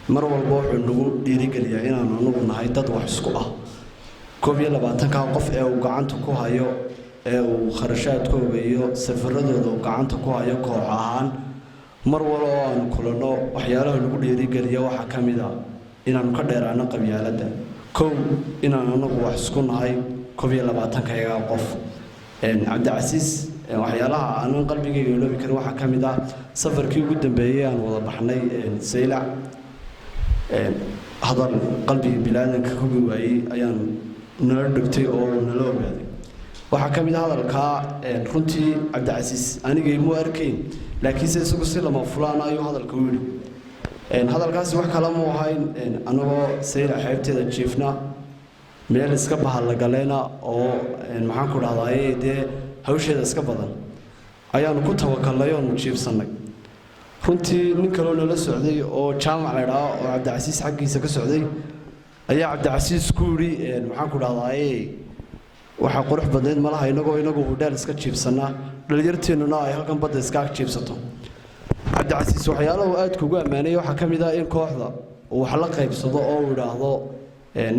Mar walba wuxuu nagu dhiirigeliyaa inaanu anagu nahay dad wax isku ah. 21-ka qof ee uu gacanta ku hayo, ee uu kharashaadkooga iyo safaradooda uu gacanta ku hayo koox ahaan, mar walba oo aanu kulanno waxyaalaha nagu dhiirigeliya waxaa ka mid ah inaanu ka dheeraano qabyaaladda, kow inaan anagu wax isku nahay 21-kayaga qof. Cabdicasiis waxyaalaha aanan qalbigayga iloobi karin waxaa ka mid ah safarkii ugu dambeeyey aan wada baxnay Saylac. Hadal qalbiga biniaadanka kugi waayey ayaan nala dhigtay oo nala ogaaday. Waxaa ka mid ah hadalkaa, runtii Cabdicasiis anigay muu arkayn, laakiinse isagu si lama fulaan ayuu hadalka u yidhi. Hadalkaasi wax kale muu ahayn, anagoo Saylac xeebteeda jiifna, meel iska bahallagaleena oo, maxaan ku dhahdaye, dee hawsheeda iska badan, ayaanu ku tawakalnay oonu jiifsannay. Runtii nin kaloo nala socday oo Jaamac la idhaha oo Cabdicasiis xaggiisa ka socday ayaa Cabdicasiis ku yidhi, maxaan ku dhahdaye, waxaa qurux badnayd malaha inagoo inagu hudheel iska jiibsannaa, dhalinyarteennuna ay halkan badda iska ag jiibsato. Cabdicasiis waxyaalaha uu aadka ugu ammaanayay waxaa ka mid ah in kooxda uu wax la qaybsado oo uu idhaahdo,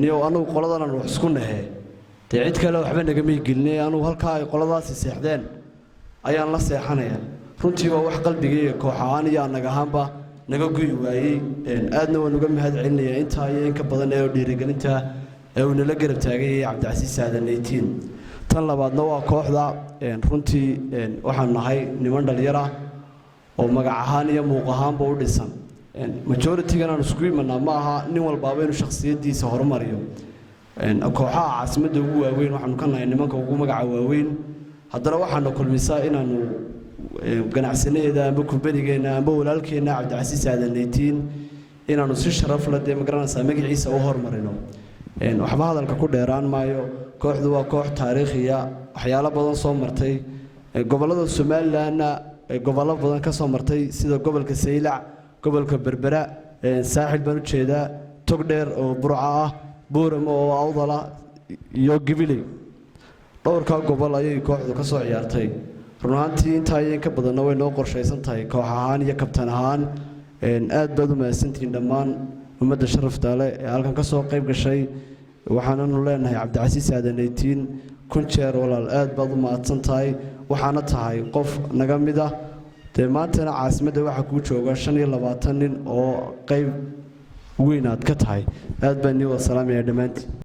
"Niyow, anugu qoladan wax isku nahee, dee cid kale waxba nagamay gelinay, anugu halkaa ay qoladaasi seexdeen ayaan la seexanaya." Runtii waa wax qalbigayga koox ahaan iyo annaga ahaanba naga guyi waayey. Aadna waan uga mahad celinayaa intaa iyo in ka badan ee dhiirigelinta ee uu nala garab taaganyay Cabdicasiis Aadan 18. Tan labaadna waa kooxda. Runtii waxaan nahay niman dhalinyar ah oo magac ahaan iyo muuq ahaanba u dhisan. Majority-gan aan isku imanaa ma aha nin walbaaba inuu shakhsiyaddiisa horumariyo. Kooxaha caasimadda ugu waaweyn waxaanu ka nahay nimanka ugu magaca waaweyn. Haddana waxaana kulmisaa inaanu ganacsanadeeda amba kumbanigeenna amba walaalkeenna Cabdicasiis Aadan 18 inaanu si sharaf la, dee magaranaysaa, magaciisa u hormarino. Waxba hadalka ku dheeraan maayo. Kooxdu waa koox taariikhiya, waxyaalo badan soo martay, gobollada Somalilandna gobollo badan ka soo martay, sida gobolka Saylac, gobolka Berbera, Saaxil baan ujeedaa, Togdheer oo Burca ah, Buuramo oo Awdala iyo Gibiley. Dhowrkaa gobol ayay kooxdu ka soo ciyaartay. Run ahaantii intaa iyo in ka badanna way noo qorshaysan tahay koox ahaan iyo kabtan ahaan. Aad baad u mahadsantihiin dhammaan ummadda sharafta leh ee halkan ka soo qayb gashay. Waxaananu leenahay Cabdicasiis Aadan 18, kun jeer walaal aad baad u mahadsan tahay. Waxaana tahay qof naga mid ah. Dee maantana caasimadda waxaa kuu jooga 25 nin oo qayb weyn aad ka tahay. Aad baan nii wada salaamaya dhammaantiin.